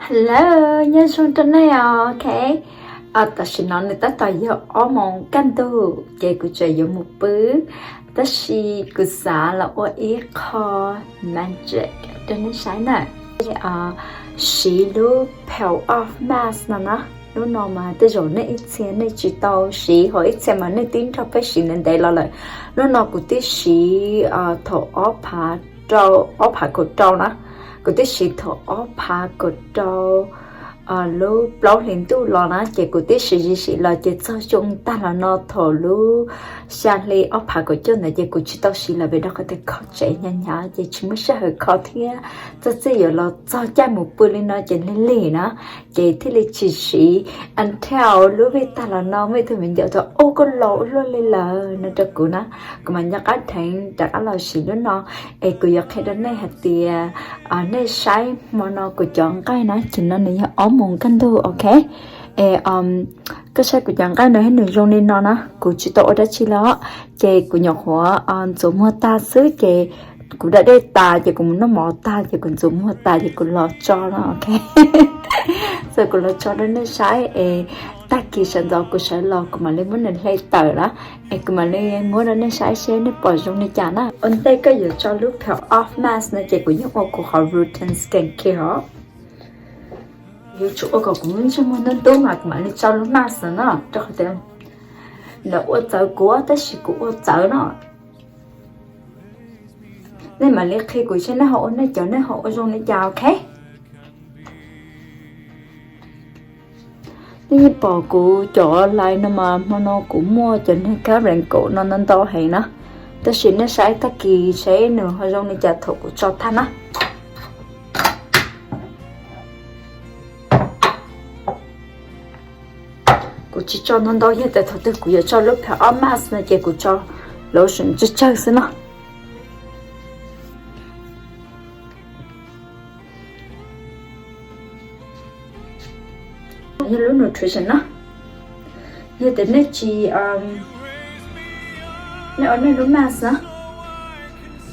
Hello, nyob zoo rau nej os, ok. Tam sim no nws tab tom yog ob moos kaj ntug ces kuv tseem yuav mus pw, tab sis kuv xav los ua ib qho magic rau nej saib na. Siv lub peel off mask no na. Lub no mas tej zaum nej ib txhia nej tsis tau siv, ho ib txhia mas nej twb nrog peb siv ntev ntev los lawm. Lub no kuv twb siv thaum ob phav rau, ob phav kaum rau na. Kuv twb siv thaum ob phav kaum rau lub plaub hlis ntuj los na, ces kuv twb siv siv siv los ces txog xyoo tag los no thaum lub xya hli ob phav kaum cuaj ntawd ces kuv tsis tau siv lawm vim rau qhov tias kho tsev hnyav hnyav ces tsis muaj sij hawm kho thiab, txog txij yuav los txog caij mus pw li no ces lig lig na, ces thiaj li tsis siv. Until lub vij tag los no muaj ib tug me nyuam tias, Ub, koj laus ua luaj li lawm, no rau kuv na. Kuv mam nco qab dheev rov qab los siv lub no. Es kuv yuav qhia rau nej hais tias nej saib hmo no kuv cov nqaij na, ces no nws yog ob moos kaj ntug, ok. Es koj saib kuv cov nqaij no thiab nws zoo li no na, kuv tsis tau ua dab tsi li os. Ces kuv nyuam qhuav ntxuav muag tag xwb ces kuv da dej tas ces kuv mus noj mov tag ces kuv ntxuav muag tas ces kuv los tso no, ok. Txawm kuv los tso rau nej saib es tag kis sawv ntxov kuv sawv los kuv mam li muab nws hle tawm na, es kuv mam li muab rau nej saib seb nej pom zoo li cas na. Ua ntej koj yuav tso lub peel off mask no ces kuv yeej ua kuv qhov routine skin care os. Yuav tsum ua kom kuv lub ntsej muag ntub ntub mas kuv mam li tso lub mask no na, rau qhov tias lawv ua txawv kuv tab sis kuv ua txawv no. Nej mam li qhia kuv seb nej ho ua nej cov nej ho ua zoo li cas, ok. Nej yeej pom kuv cov lais no mas hmo no kuv muaj cov niag kab wrinkle no ntau ntau heev na, tab sis nej saib tag kis seb nws ho zoo li cas thaum kuv tso tag na. Kuv tsis tso ntau ntau, yog tias thaum twg kuv yuav tso lub peel off mask no ces kuv tso lotion tsawg tsawg xwb no. Yog lub nutrition na, yog tias nej tsis, nej ua nej lub mask na,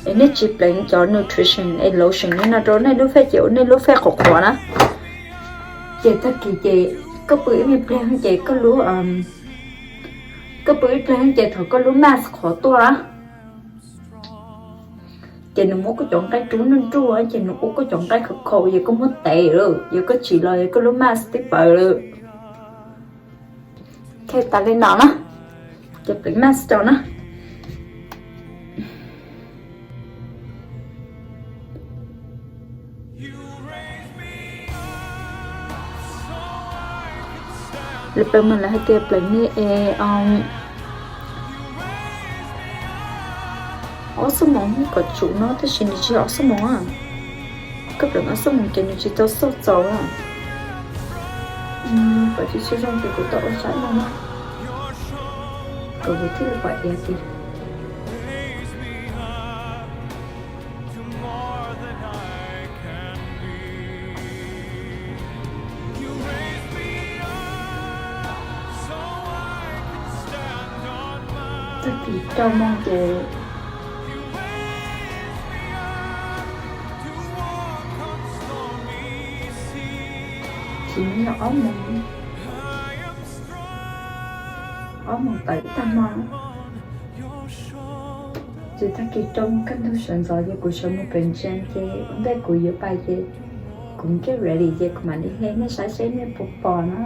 es nej tsis pleev cov nutrition es lotion li no rau nej lub fej ces ua nej lub fej qhuav qhuav na. Ces tag kis ces koj pw ib me pliag ces koj lub, koj pw ib pliag ces thaum koj lub mask qhuav tuaj na, ces nws muab koj cov nqaij rub nruj nruj ces nws ua koj cov nqaij khaus khaus, yog koj muab tev lawm, yog koj tsis los yog koj lub mask twb pawv lawm. Ok, tas li no na, ces pleev mask rau na. Lawv pleev mas lawv hais tias pleev li es ob xuab moos kom tsum no, tab sis nws tsis yog ob xuab moos. Koj pleev ob xuab moos ces nws tsis tau xauj txaus. Kom tsis tshua zoo ces kuv tau ua saib no na, kom kuv thiaj li pom tias tag kis rau moos ces tsis yog ob moos, ob moos tawm ib tag hmo. Ces tag kis rau moos kaj ntug sawv ntxov ces kuv sawv mus pem gym ces ua ntej kuv yuav pais ces kuv get ready ces kuv mam li hle nej saib seb nej puas pom na.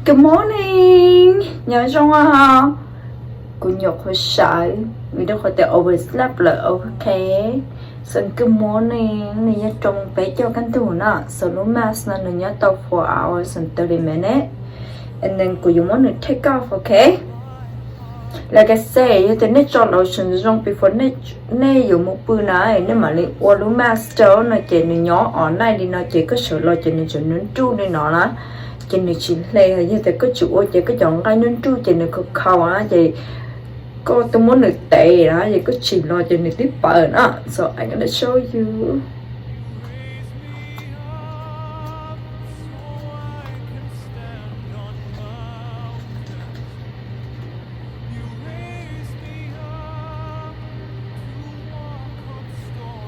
Good morning, nyob zoo os. Kuv nyuam qhuav sawv vim rau qhov tias overslept lawm, ok. So good morning, nws nyob rau peb caug kaj ntug na. So lub mask no nws nyob tau four hours and thirty minutes, and then kuv yuav muab nws take off, ok. Like I say, yog tias nej tso lotion zoo before nej yuav mus pw na, nej mam li ua lub mask rau no ces nws nyob all night li no ces koj sawv los ces nws tseem nruj nruj li no na, ces nws tsis hle. Yog tias koj tsis ua ces koj cov nqaij nruj nruj ces nws khaus khaus na, ces koj twb muab nws tev na, ces koj tsim los ces nws twb pawv na. So I'm gonna show you.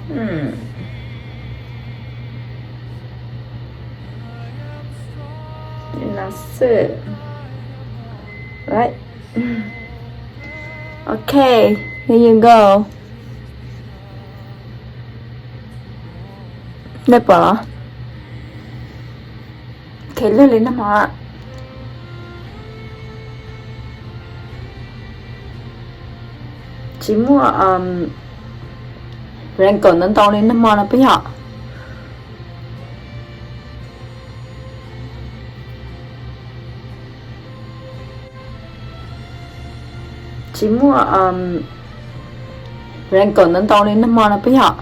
Hmm. Ina xwb. Right. Ok, here you go. Nej pom los? Ok, lwj li nag hmo. Tsis muaj wrinkle ntau ntau li nag hmo no puas yog? Tsis muaj wrinkle ntau ntau li nag hmo no puas yog?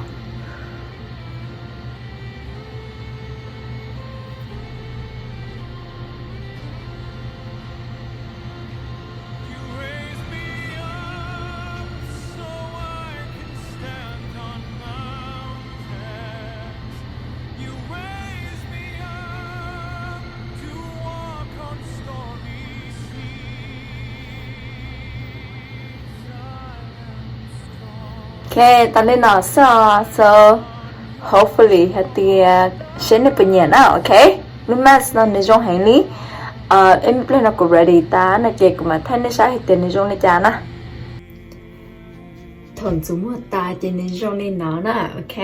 Ok, tas li no xwb os. So hopefully hais tias seb nej puas nyiam na, ok. Lub mask no nws zoo heev li. Ib pliag no kuv ready tas no ces kuv mam thaij nej saib hais tias nws zoo li cas na. Thaum ntxuav muag tas ces nws zoo li no na, ok.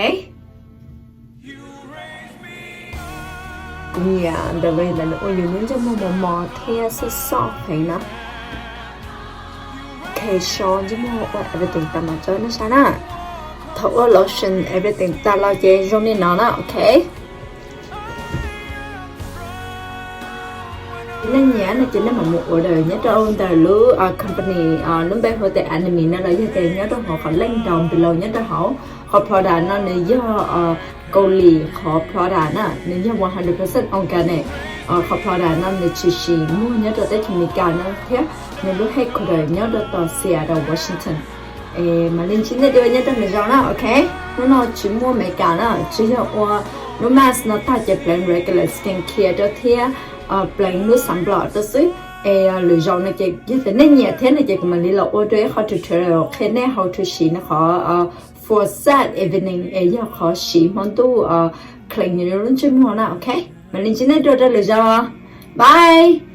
Kuv nyiam ntawm ntawd nws ua yus lub ntsej muag mos mos thiab soft soft heev na. Ok, so ntsej muag ua everything tas mam tso nej saib na. Thaum ua lotion everything tas los ces zoo li no na, ok. Nej nyiam no ces nej mam mus order nyob rau ntawm lub company lub npe hu tias Anime no los yog tias nyob rau hauv qhov link down below nyob rau hauv. Qhov product no nws yog Kaus Lim qhov product na, nws yog one hundred percent organic. Qhov product no nws tshwm sim muag nyob rau teb chaws Amelikas no thiab nws lub headquarter nyob rau tom Seattle, Washington. Es mam li ntsib nej dua nyob rau lwm zaus na, ok. Hnub no tsis muaj Amelikas na, tsuas yog ua lub mask no tag ces pleev regular skin care rau thiab pleev lub sunblock rau xwb. Es lwm zaus no ces yog tias nej nyiam thiab no ces kuv mam li los ua rau ib qho tutorial qhia nej how to siv no qhov for sad evening es yog qhov siv hmo ntuj clean lub ntsej muag na, ok. Mam li ntsib nej dua rau lwm zaus. Bye.